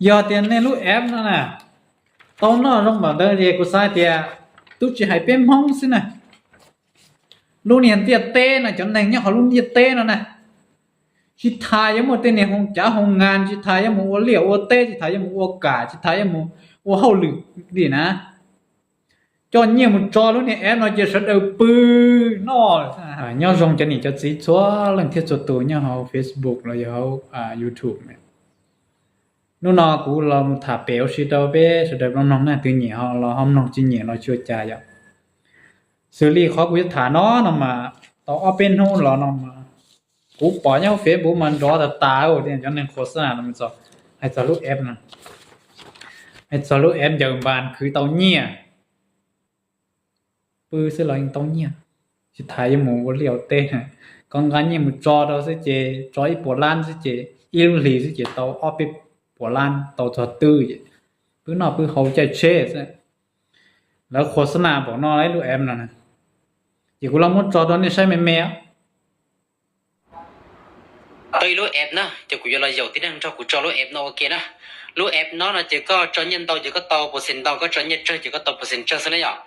Yog tias nej lub app no na tau noj zoo npaum ntawd es kuv xav hais tias twb tsis hais peb Hmoob xwb na, lub niag ntiaj teb no, cov neeg nyob hauv lub ntiaj teb no na, tsis tas yuav muaj tej niag hoo cav hoo ngas, tsis tas yuav mus ua liaj ua teb, tsis tas yuav mus ua kam, tsis tas yuav mus ua hauj lwm li na, coj nyiaj mus tso lub niag app no ces sawv daws pw noj. Nyob zoo cov niam cov txiv txhua leej thiab txhua tus nyob hauv Facebook los yog hauv YouTube. Hnub no kuv los mus tham pem ua si rau peb sawv daws mloog, nej twg nyiam ho los ho mloog, tsis nyiam los tsis ua cas yom. Xws li qhov kuv yuav tham no no mas tau ob peb hnub los no mas kuv pom nyob hauv Facebook mas nrov tas tas, cov neeg qhuas xab nas los txog, hais txog lub app no, hais txog lub app ncaws npas khwv tau nyiaj, pw xwb los yeej tau nyiaj, tsis tas yuav mus ua liaj ua teb, koj nqa nyiaj mus tso rau xwb ces tso ib puas lab xwb ces ib lub hlis xwb ces tau ob peb puas lab tau txog twj ces pw noj pw haus caij tsheb xwb. Lawv qhuas xab nas npaum no lub app no na, ces kuv los muab tso rau nej saib me me. Tau ib lub app na ces kuv yuav los yaum tib neeg nrog kuv tso lub app no ua ke na. Lub app no no ces koj tso nyiaj ntau ces koj tau percent ntau, koj tso nyiaj tsawg ces koj tau percent tsawg xwb na yom.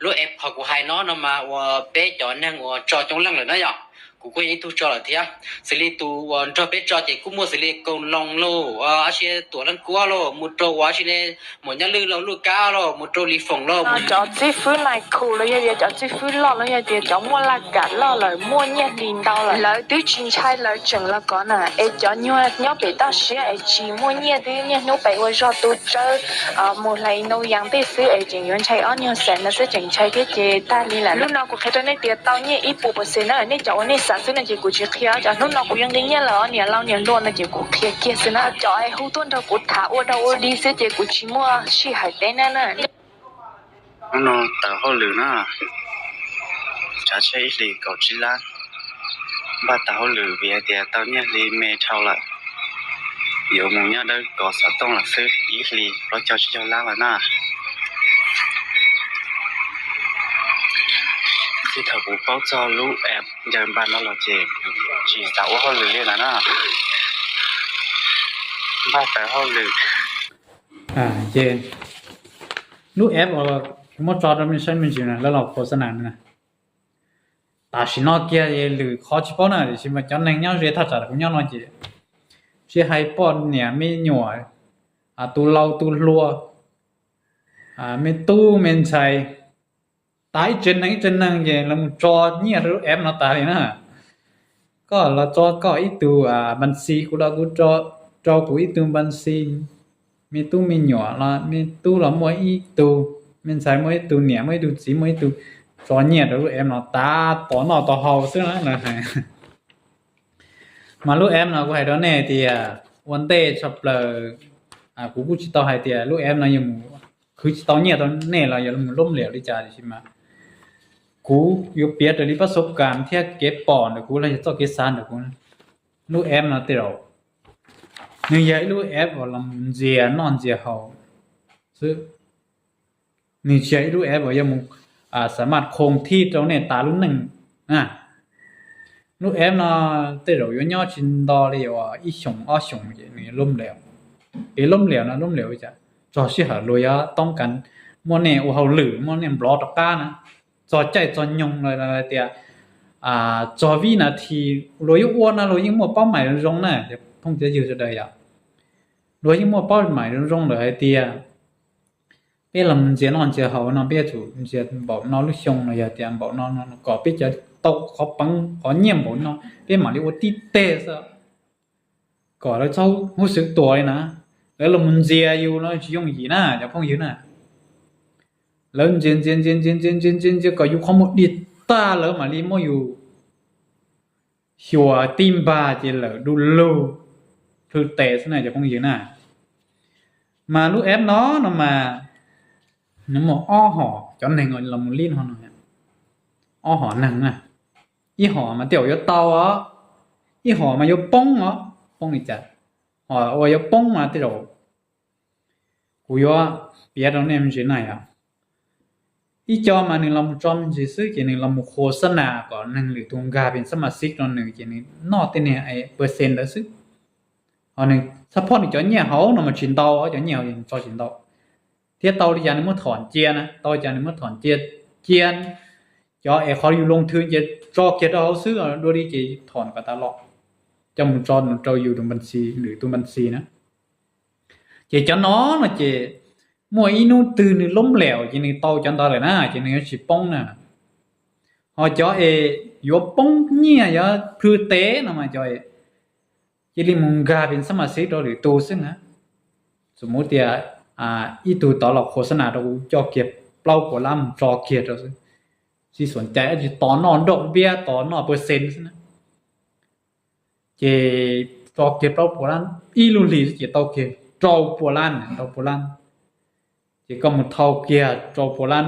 Lub app qhov kuv hais no no mas uas peb cov neeg uas tso coob leej lawm na yom, kuv kuj yog ib tug tso lawm thiab. Xws li tus uas nrog peb tso ces kuj muaj xws li Koos Loos lauj, Ab Sia Tuam Leej Kuab lauj, mus rau uas Ab Sia ne, Muam Nyaj Lwj lauj, Luj Kab lauj, mus rau Lis Foom lauj, cov txib fwb Nais Khu los yog tias cov txib fwb loj los yog tias cov muaj laj kam loj lawm muaj nyiaj hlis ntau lawm, lawv twb tsis ntshai lawv tseem los kov na. Es cov nyuag nyob pem toj siab es tsis muaj nyiaj twb niaj hnub pem ua zog tu tsawb mus hlais nu yas tej xwb es tseem yuav ntshai ob nyuag xees no xwb tseem ntshai thiab ces tag li lawm. Hnub no kuv qhia rau nej tias tau nyiaj ib puas percent na, nej cov uas nej xav xwb no ces kuv tsis qhia, cov hnub no kuv yuav nqi nyiaj lawm os niam laus niam hluas no ces kuv qhia kiag xwb na. Cov es hu tuaj nrog kuv tham ua dog ua dig xwb ces kuv tsis muaj sij hawm teb na na. Hnub no tawm hauj lwm na, tsav tsheb ib hlis kaum tsib lab, npaj tawm hauj lwm vim hais tias tau nyiaj hli me dhau lawm, yuav mus nyob dawb kov xov tooj lawm xwb, ib hlis plaub caug tsib caug lab lawm na. Txij thaum kuv paub txog lub app ncaws npas no los ces tsis xav ua hauj lwm li lawm na, npaj tawm hauj lwm. Ces lub app uas kuv muab tso rau nej saib me ntsis na, lawv los qhuas xab nas na. Tam sim no kiag lwm qhov tsis paub na, tiam sis mas cov neeg nyob ze thaj tsam kuv nyob no ces tsis hais poj niam me nyuam, tus laus tus hluas, me tub me ntxhais, tas ib tsev neeg ib tsev neeg ces lawv mus tso nyiaj rau lub app no tas li na. Koj los tso koj ib tug npas xis, kuv los kuv tso kuv ib tug npas xis, me tub me nyuam los me tub los muaj ib tug, me ntxhais muaj ib tug, niam muaj ib tug, txiv muaj ib tug, tso nyiaj rau lub app no tas tos noj tos haus xwb na lawv hais. Mas lub app no kuv hais rau nej tias ua ntej tshaj plaws, kuv kuj tsis tau hais tias lub app no yuav mus khwv tsis tau nyiaj rau nej los yuav mus lub mliam li cas, tiam sis mas kuv yuav piav raws li pab xov kas thiab kev pom ntawm kuv los yog txoj kev xav ntawm kuv. Lub app no tej zaum nws yog ib lub app uas los ntxias noj ntxias haus xwb. Nws tsis yog ib lub app uas yuav mus xam maj khoom thij rau nej tas lub neej. Lub app no tej zaum yuav nyob tsis nto li uas ib xyoos ob xyoos ces nws yuav lub mliam. Es lub mliam no lub mliam ua cas? Txog sij hawm luag yuav toob kas muab nej ua hauj lwm, muab nej nplov rov qab na. Txog caij txog nyoog los hais tias txog vib nas this luag yuav ua no luag yeej muaj paub mais zoo zoo na, cov phooj cov ywg sawv daws yom. Luag yeej muaj paub mais zoo zoo lawm hais tias peb los ntxias noj ntxias haus no peb yuav tsum ntxias npaum no lub xyoo los yog tias npaum no no kom peb cov tau qhov peev qhov nyiaj npaum no peb mam li ua tib teg xwb, kom lawv txhob huj xwv tuas li na. Lawv los mus ntxias yus no tsis yooj yim na cov phooj ywg na. Lawv ntxias ntxias ntxias ntxias ntxias ntxias ntxias ntxias kom yus qhov muag dig tag lawv mam li muab yus xyuas tib npag ces lawm du lug plhws tes xwb na cov phooj ywg na. Mas lub app no no mas nws muaj ob hom cov neeg los mus lib no no, ob hom neeg na. Ib hom mas tej zaum yuav tau os, ib hom mas yuav poob os. Poob li cas? Hom uas yuav poob mas tej zaum kuv yuav piav rau nej me ntsis na yom. Ib co mas nws los mus tso me ntsis xwb ces nws los mus qhuas xab nas kom neeg lwm tus nkag pem xab mas xib rau nws ces nws noj tej niag percent ntawd xwb. Ho nws support nws cov nyiaj hauv no mas tsis ntau, cov nyiaj hauv tso tsis ntau. Thiab tau li cas nws muab thom cia na, tau li cas nws muab thom cia, cia cov es qhov yus loo thwv ces tso kiag rau hauv xwb, dua li ces thom kom tas los coj mus tso rau yus tus npa xi, lwm tus npa xi na. Ces cov no no ces muaj ib hnub twg nws loob lem ces nws tau cov ntawd lawm na ces nws yuav tsis poob na. Ho cov es yuav poob nyiaj yuav plhws tes no mas cov cia li mus nkag pes xab mas xiv rau lwm tus xwb na. Xum mus tias ib tug tod los khos xab nas rau kuv coj kiag plaub puas lab mus tso kiag rau xwb, tsis xom cai, tsis tos noj nroj npiab, tos noj pawg xees xwb na. Ces tso kiag plaub puas lab, ib lub hlis xwb ces tau kiag rau puas lab, rau puas lab. Ces koj mus thau kiag rau puas lab,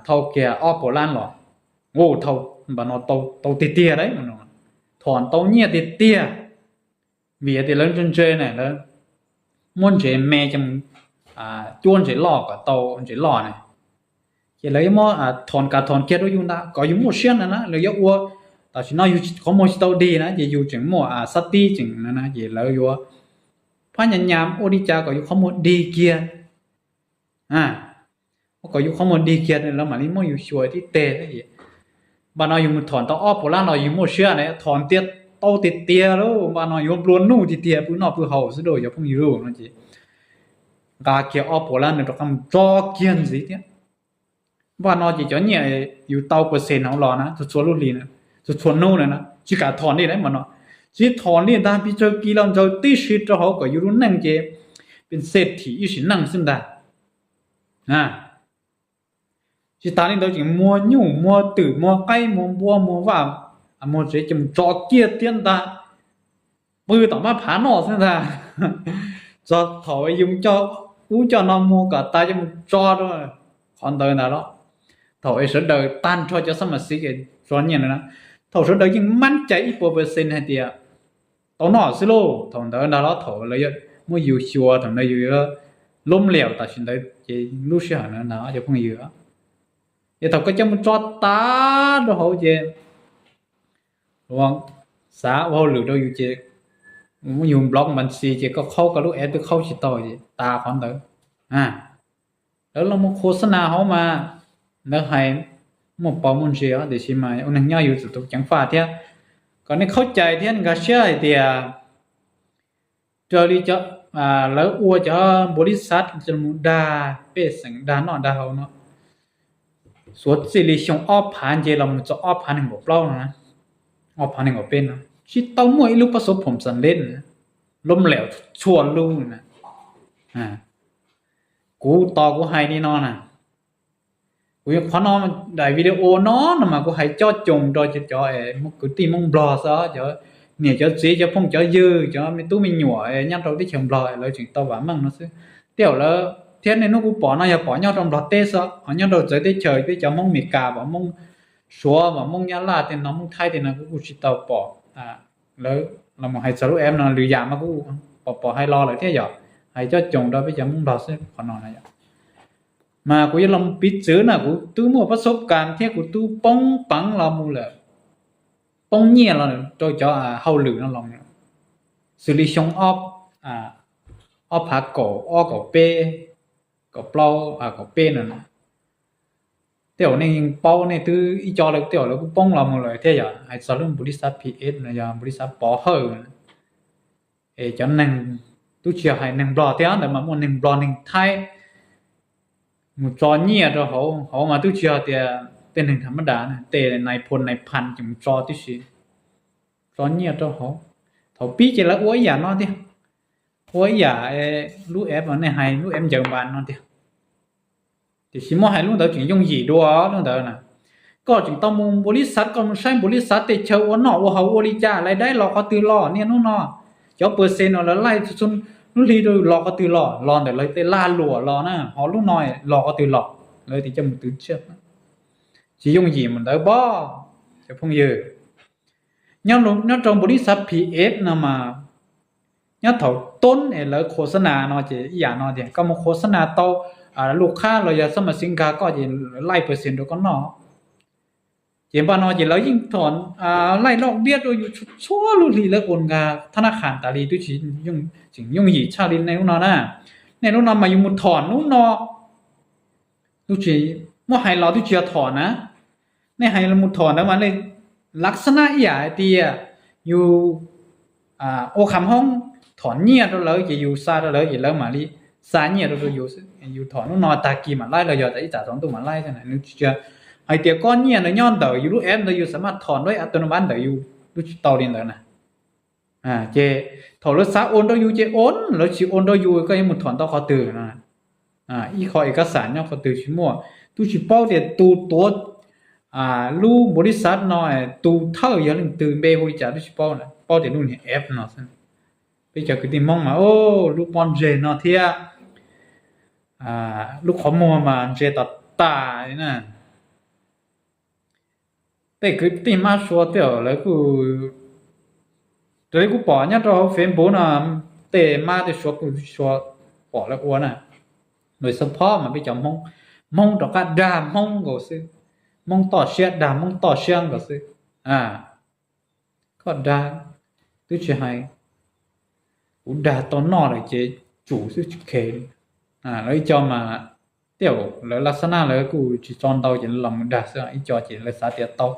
thau kiag ob puas lab los, u, npam no tau tiag tiag lauj, thom tau nyiaj tiag tiag. Vim tias lawv ntse ntse na, lawv muab ntses me coj mus cuab ntses loj kom tau ntses loj na. Ces lawv yuav muab thom, kav thom kiag rau yus ntag kom yus muaj siab ntag na, lawv yuav ua, tam sim no yus qhov muag tsis tau dig na ces yus tseem muaj xab tib tseem na, ces lawv yuav phab nyas nyas ua li cas kom yus qhov muag dig kiag, kom yus qhov muag dig kiag lawv mam li muab yus xyuas tib teg. Npam no yus mus thom tau ob puas lab los yus muaj siab na, thom tiag, tau tiag tiag lauj, npam no yuav nplua nuj tiag tiag, pw noj pw haus xwb lauj cov phooj ywg lauj no ces nqa kiag ob puas lab no rov qab mus tso kiag ntxiv thiab. Npam no ces cov nyiaj yus tau pawg xees hauv los na, txhua txhua lub hli, txhua txhua hnub na, tsis kam thom li na, npam no tsis thom li ntag, pes tsawg kis los ntsawg tib si rau hauv kom yus lub neej ces pes xej thim ib sim neej xwb ntag. Tsis tas li ntawd tseem muag nyuj muag twm muag qaib muag npua muag vaj muag tsev coj mus tso kiag thiab ntag, pw tom mab phav noj xwb ntag. Txog thaum yus coj ub coj no muag kom tas coj mus tso rau qhov ntawd ntag los, thaum es sawv daws tag nrho cov xab mas xiv es tso nyiaj na, thaum sawv daws yeej mab cai ib puas pawg xees hais tias tau noj xwb lauj, thaum ntawd ntag los thaum lawv yuav muab yus xyuas, thaum ntawd yus yuav loob lem tam sim ntawd ces lub sij hawm ntawd ntag cov phooj ywg. Ces thaum koj coj mus tso tas rau hauv ces luag xav ua hauj lwm rau yus ces muab yus block npas xis ces koj qhaub koj lub app twb qhaub tsis tau ces tas qhov ntawd. Lawv los mus khos xab nas hauv mas lawv hais muaj pov muaj ntsia tiam sis mas ua neeg nyob yus txawm tau ceev faj thiab. Kom nej khaub cai thiab nkag siab hais tias raws li lawv ua cov npau li xav mus dag pej xeem dag noj dag haus no, suav txij li xyoo ob phav nce los mus txog ob phav nees nkaum plaub no, ob phav nees nkaum peb no tsis tau muaj ib lub pab xov phom xam leb loob lem txhua lub na. Kuv tos kuv hais li no na, kuv qhov no daim video no no mas kuv hais cob coos rau cov muaj kwv tij Hmoob Nplog xwb, cov niam cov txiv cov phooj cov ywg cov me tub me nyuam nyob rau teb chaws Nplog lawv tseem tau vam meej no xwb. Tej zaum lawv thiab niaj hnub kuv pom no yog pom nyob rau Nplog teb xwb, ho nyob rau txawv teb chaws peb cov Hmoob Meskas pom, Hmoob Suav pom, Hmoob Nyab Laj tej no, Hmoob Thaib tej no kuv kuj tsis tau pom. Lawv los hais txog lub app no lwm yam mas kuj pom pom hais los lawm thiab yom, hais cob coos rau peb cov Hmoob Nplog xwb qhov no na yom. Mas kuv yuav los piv txwv na, kuv twb muaj pab xob kas thiab kuv twb poob peev los mus lawm, poob nyiaj los rau cov hauj lwm no los, xws li xyoo ob phav kaum ob kaum peb, kaum plaub kaum peb no na. Tej zaum nej yeej paub, nej twb ib co lawv tej zaum lawv kuj poob los mus lawm thiab yom. Hais txog lub npau li xav P F no yog npau li xav pov hawj, es cov neeg, twb tsis yog hais neeg Nplog thiab ntawd mas muaj neeg Nplog neeg Thaib mus tso nyiaj rau hauv, hauv mas twb tsis yog tias tej neeg tham mab das, tej nais phoo nais phan ces mus tso tib si, tso nyiaj rau hauv. Thaum pib ces lawv ua ib yam no tiag, ua ib yam lub app nej hais lub app ncaws npas no tiag. Tiam sis muab hais lub ntawd tseem yooj yim dua lub ntawd na. Koj tseem tau mus npau li xav, koj mus saib npau li xav tej chaw ua noj ua haus ua li cas, lais daib los qhov twg los niaj hnub no, cov pawg xees no lawv laij txhua lub hli rau los qhov twg los, los ntawm lawv tej lag luam los na, ho lub no los qhov twg los, lawv tias coj mus twv tsiaj. Tsis yooj yim mus ntawd pob, cov phooj ywg. Nyob rau npau li xav P F no mas, nyob thaum toob es lawv khos xab nas no ces ib yam no tias koj mus khos xab nas tau lub qhab los yog xab mas xiv nkag koj ces lawv laij pawg xees rau koj noj. Ces npaj no ces lawv yeej thom laij loj diab rau yus txhua lub hli, lawv ua nkag thab nab khas tas li twb tsis tseem yooj yim tshaj li nej lub no na. Nej lub no mas yus mus thom lub no, twb tsis muaj hais los twb tsis yog thom na. Nej hais mus thom ntawd mas nej lav xab nab ib yam hais tias yus ua kham hoob thom nyiaj rau lawv ces yus xa rau lawv ces lawv mam li xa nyiaj rau yus. Yus thom lub no tag kis mam laib los yog tas ib tsam tsaus ntuj mam laib xwb na. Nws tsis hais tias koj nyiaj ntawd nyob ntawm yus lub app ntawd yus xav mas thom nrov a tu no npab ntawm yus lub tsis tau li ntawd na. Ces thaum lawv xav ua nrau yus ces ua, lawv tsis ua nrau yus koj yuav mus thom tau qhov twg no. Ib qho es kab xam nyob qhov twg tsis muaj, twb tsis paub tias tus tuav lub npaum li xav no, tus thawj yog leej twg npe hu li cas twb tsis paub, paub tias lub niag app no xwb. Peb cov kwv tij Hmoob mas lub pob ntseg no thiab lub qhov muag mas ntse tas tas li na. Tej kwv tij mab sua tej lawv kuj, raws li kuv pom nyob rau hauv Facebook no, tej mab tej sua kuj sua pom lawv ua na, lawv support mas peb cov Hmoob, Hmoob rov qab dag Hmoob nkaus xwb, Hmoob toj siab dag Hmoob toj siab nkaus xwb. Koj dag twb tsis hais, kuv dag tau noj lawm ces tsum xwb tsis khe li. Lawv ib co mas tej lawv lav xab nab lawv kuj tsis tso ntau ces lawv los mus dag xwb, ib co ces lawv xav tias tau,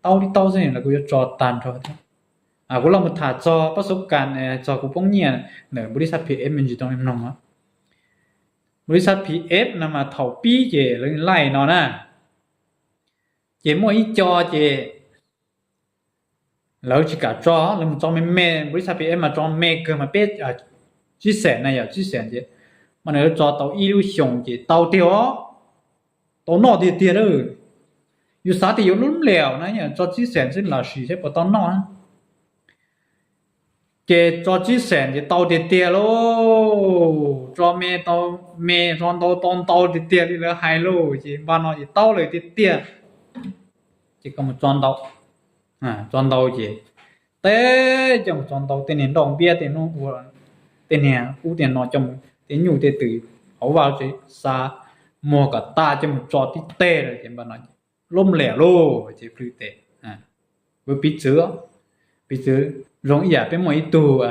tau li tau xwb lawv kuj yuav tso tag nrho thiab. Kuv los mus tham txog pab xub kas, txog kuv poob nyiaj ntawm npus li xab P F me ntsis tau mloog. Npus li xab P F no mas thaum pib ces lawv laij no na, ces muaj ib co ces lawv tsis kam tso, lawv mus tso me me, npus li xab P F mas tso me kawg mas peb tsib xees na yom, tsib xees ces mas nws tso tau ib lub xyoos ces tau tiag os, tau noj tiag tiag lawm. Yus xav tias yuav lub npliam na yom, tso tsib xees xwb los sim saib puas tau noj. Ces tso tsib xees ces tau tiag tiag lauj, tso me tau me, tso ntau tau ntau tiag tiag li lawv hais lauj, ces npaj no ces tau lawm tiag tiag. Ces koj mus tso ntau, tso ntau ces teb coj mus tso ntau, tej niag nrauj npiab tej hnub ua, tej niag ub tej no coj mus, tej nyuj tej twm hauv vaj tsev xa muag kom tas coj mus tso tib teg lawm ces npaj no lub npliam lauj, ces plhws tes, piv txwv, piv txwv zoo ib yam peb muaj ib tug,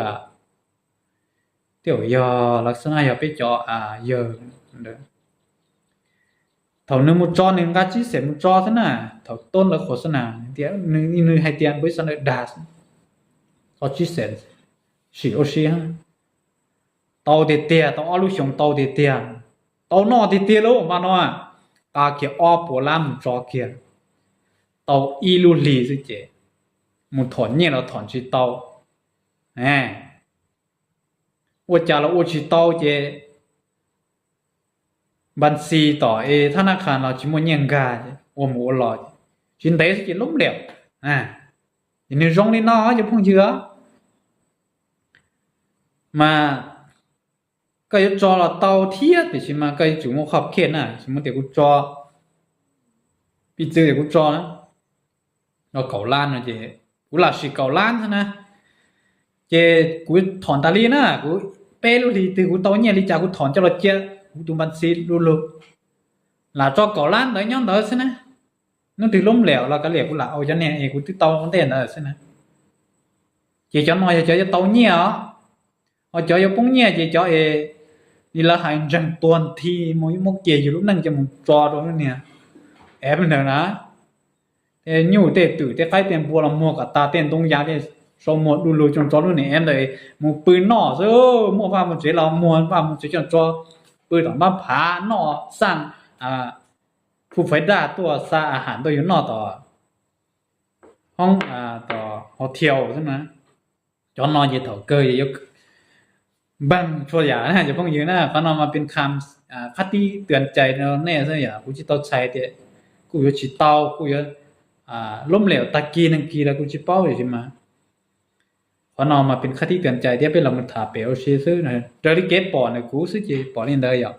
tej zaum yog lav xab nab yog peb cov yawg ntawd, thaum nws mus tso nws nqa tsib xees mus tso xwb na, thaum tuab lawv qhuas xwb na, tias nws hais tias npus li xab ntawd dag xwb, tso tsib xees sim ua si, tau tiag tiag, tau ob lub xyoos tau tiag tiag, tau noj tiag tiag lauj npaj no, nqa kiag ob puas lab mus tso kiag, tau ib lub hlis xwb ces mus thom nyiaj los thom tsis tau, ua cas los ua tsis tau ces npas xis tom es thab nab qhas los tsis muaj nyiaj nkag, ua mus ua los tsis ntev xwb ces lub npliam. Ces nws zoo li no cov phooj ywg, mas koj yuav tso los tau thiab tiam sis mas koj yuav tsum muaj qhov khej na, tsis muaj tias kuv tso, piv txwv tias kuv tso kaum lab no ces kuv lam sim kaum lab xwb na, ces kuv thom tas li na, kuv peb lub hlis twg kuv tau nyiaj li cas kuv thom coj los cia kuv tus npas xis du lug, lam tso kaum lab ntawd nyob ntawd xwb na. Hnub twg lub npliam los kav liam kuv lam ua cov niag es kuv twb tau ua ntej ntawd xwb na. Ces cov no yog cov yuav tau nyiaj os, ho cov yuav poob nyiaj ces cov es li lawv hais ntseeg tuag nthi mus yuav muab kiag yus lub neej coj mus tso rau lub niag app ntawd na. Tej nyuj tej twm tej qaib tej npua los muag kom tas, tej ntoo yas tej sau muag du lug coj tso lub niag app ntawd mus pw noj xwb, muaj vaj muaj tsev los muag vaj muag tsev coj tso, pw tom npab phav noj xaj, phu faiv daj tuaj xa a has tuaj yus noj tom hoob, tom hotel xwb na. Cov no ces thaum kawg yuav npeeg txhua yam na cov phooj ywg na. Qhov no mas pes kham qhab tib tws cai rau nej xwb, yog kuv tsis tau txhais tias kuj yuav tsis tau, kuj yuav lub npliam tag kis neeg kis los kuv tsis paub tiam sis mas qhov no mas pes qhab tib tws cai thiab peb los mus tham pem ua si xwb. Raws li kev pom ntawm kuv xwb ces pom li ntawd yom.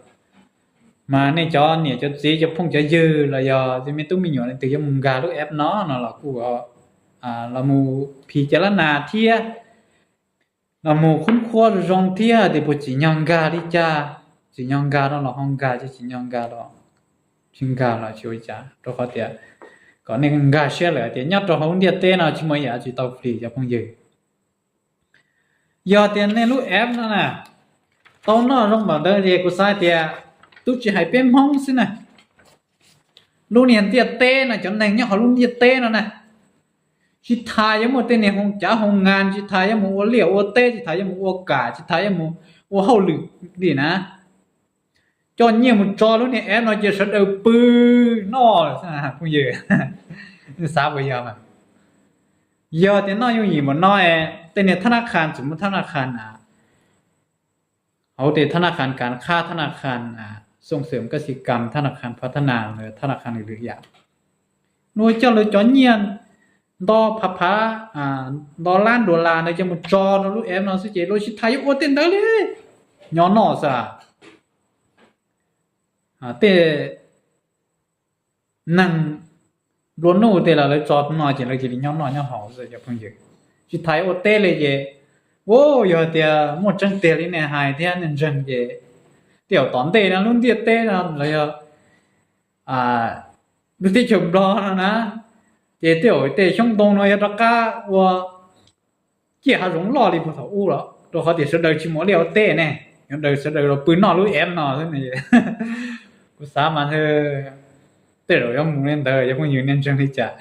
Mas nej cov niam cov txiv cov phooj cov ywg los yog tej me tub me nyuam leej twg yuav mus nkag lub app no no los kuj los mus phim cov lab nas thiab los mus khub khuab zoo zoo thiab tias puas tsim nyog nkag li cas, tsim nyog nkag no los ho nkag, tsis tsim nyog nkag los tsis nkag los tsis ua cas, rau qhov tias kom nej nkag siab lawm tias nyob rau hauv ntiaj teb no tsis muaj yam tsis tau free cov phooj ywg. Yog tias nej lub app no na tau noj zoo npaum ntawd ces kuv xav tias twb tsis hais peb Hmoob xwb na, lub niag ntiaj teb no cov neeg nyob hauv lub ntiaj teb no na, tsis tas yuav muaj tej niag hoo cav hoo ngas, tsis tas yuav mus ua liaj ua teb, tsis tas yuav mus ua kam, tsis tas yuav mus ua hauj lwm li na, coj nyiaj mus tso lub niag app no ces sawv daws pw noj phooj ywg. Xav puas yog? Yog tias noj yooj yim npaum no, tej niag thab nab kha txwm muaj thab nab kha na, hauv tej thab nab kha kav khab, thab nab kha xoo xwm kas xi kam, thab nab kha pha thab nas, thab nab kha lwm lwm yam, luag coj lawv cov nyiaj nto phav phav, nto lab dollar ntawd coj mus tso rau lub app no xwb ces luag tsis tas yuav ua tej ntawd li, nyob noj xwb. Tej neeg nplua nuj tej los lawv tso no ces lawv cia li nyob noj nyob haus xwb cov phooj ywg. Tsis tas yuav ua teb li ces, u, yog tias muaj tseeb tiag li nej hais thiab nej ntseeg ces tej zaum tom ntej no lub ntiaj teb no los yog lub teb chaws Nplog no na, ces tej zaum tej xyoob ntoo no yuav rov qab ua ciaj hav zoov loj li puag thaum ub los, rau qhov tias sawv daws tsis mus ua liaj ua teb ne, sawv daws los pw noj lub app no xwb. Kuv xav mas tej zaum yuav mus li ntawd cov phooj ywg nej ntseeg li cas?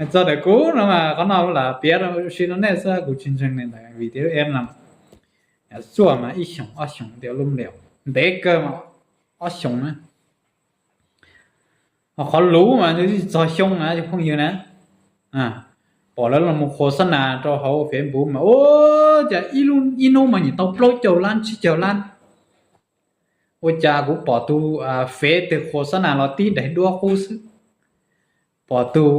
Txog ntawm kuv no mas qhov no kuv lam piav rau ua si rau nej xwb, kuv tsis ntseeg li ntawd vim tias lub app no xuaj mas ib xyoos ob xyoos tias lub ntev kawg mas ob xyoos na. Ho qhov luv mas tsis txog xyoo na cov phooj ywg na. Pom lawv los mus khos xab nas rau hauv Facebook mas ua cas ib hnub mas nyiam tau plaub caug lab tsib caug lab. Ua cas kuv pom tus fev twg khos xab nas los tib daim duab qub xwb, pom tus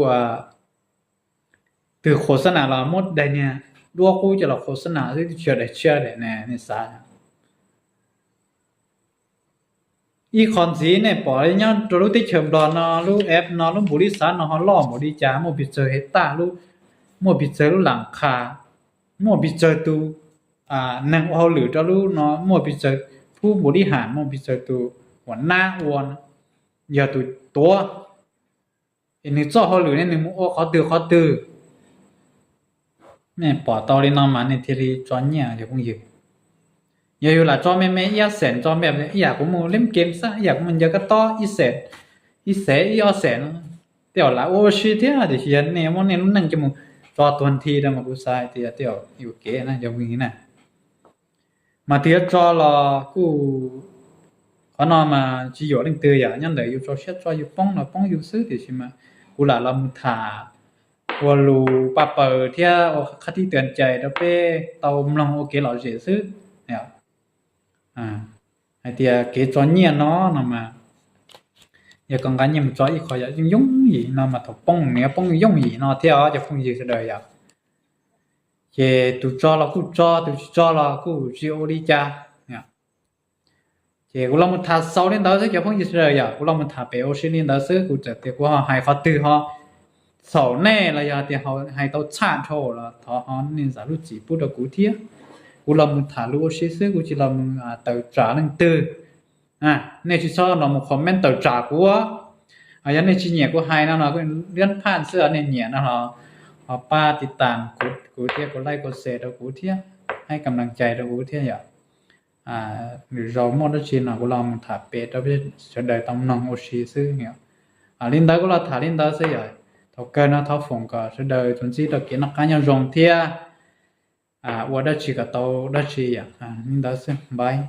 twg khos xab nas los muab daim niag duab qub coj los khos xab nas xwb, tsis yog daim tshiab daim ne, nej xav. Ib qho ntxiv nej pom nyob rau lub teb chaws Nplog no lub app no lub npus li xav no ho loj npaum li cas, muaj pes tsawg hais taj lub, muaj pes tsawg lub lam qha, muaj pes tsawg tus neeg ua hauj lwm rau lub no, muaj pes tsawg phub npus li ham, muaj pes tsawg tus uas nab ua, yog tus tuav, es nws txoj hauj lwm ne nws mus ua qhov twg qhov twg. Nej pom tau li no mas nej thiaj li tso nyiaj cov phooj ywg. Yog yus lam tso me me ib ob xees tso me ib yam kuv mus leb game xwb, ib yam kuv mus ncaws kab tob ib xees, ib xees ib ob xees no, tej zaum lam ua ua si thiab, tiam sis yog nej muab nej lub neej coj mus tso tuag nthi rau mas kuv xav hais tias tej zaum yuam kev na cov phooj ywg na. Mas twb yuav tso los kuj, qhov no mas tsis yuam leej twg yom, nyob ntawm yus tso siab tso yus poob los poob yus xwb, tiam sis mas kuv lam los mus tham ua lus paj paws thiab ua qhab thib twm cai rau peb tau mloog ua kev lom zem xwb. Hais tias kev tso nyiaj no no mas yog koj nqa nyiaj mus tso ib qho yom, yooj yooj yim no mas thaum poob nws yuav poob yooj yim no thiab os cov phooj ywg sawv daws yom. Ces tus tso los kuj tso, tus tsis tso los kuj tsis ua li cas. Ces kuv los mus tham xaus li ntawd xwb cov phooj ywg sawv daws yom, kuv los mus tham pem ua si li ntawd xwb, kuv txawm tias kuv ho hais qhov twg ho txhaum nej los yog tias hais tau txhaj dhau los thov ho nej zam lub txim pub rau kuv thiab. Kuv los mus tham lus ua si xwb, kuv tsis los mus tawm tsam leej twg. Nej tsis txhob los mus comment tawm tsam kuv. Yog nej tsis nyiam kuv hais no los liab phaj xwb, nej nyiam no los ho pab tiv tam kuv thiab, kuv like kuv share rau kuv thiab, hais kam lees cai rau kuv thiab yom. Lwm zaus muaj dab tsi no kuv los mus tham pem rau peb sawv daws tau mloog ua si xwb. Li ntawd kuv los tham li ntawd xwb yom. Thaum kawg no thov foom kom sawv daws tsuas ntsib rau kev noj qab nyob zoo thiab ua dab tsi kom tau dab tsi yom. Li ntawd xwb, npaiv.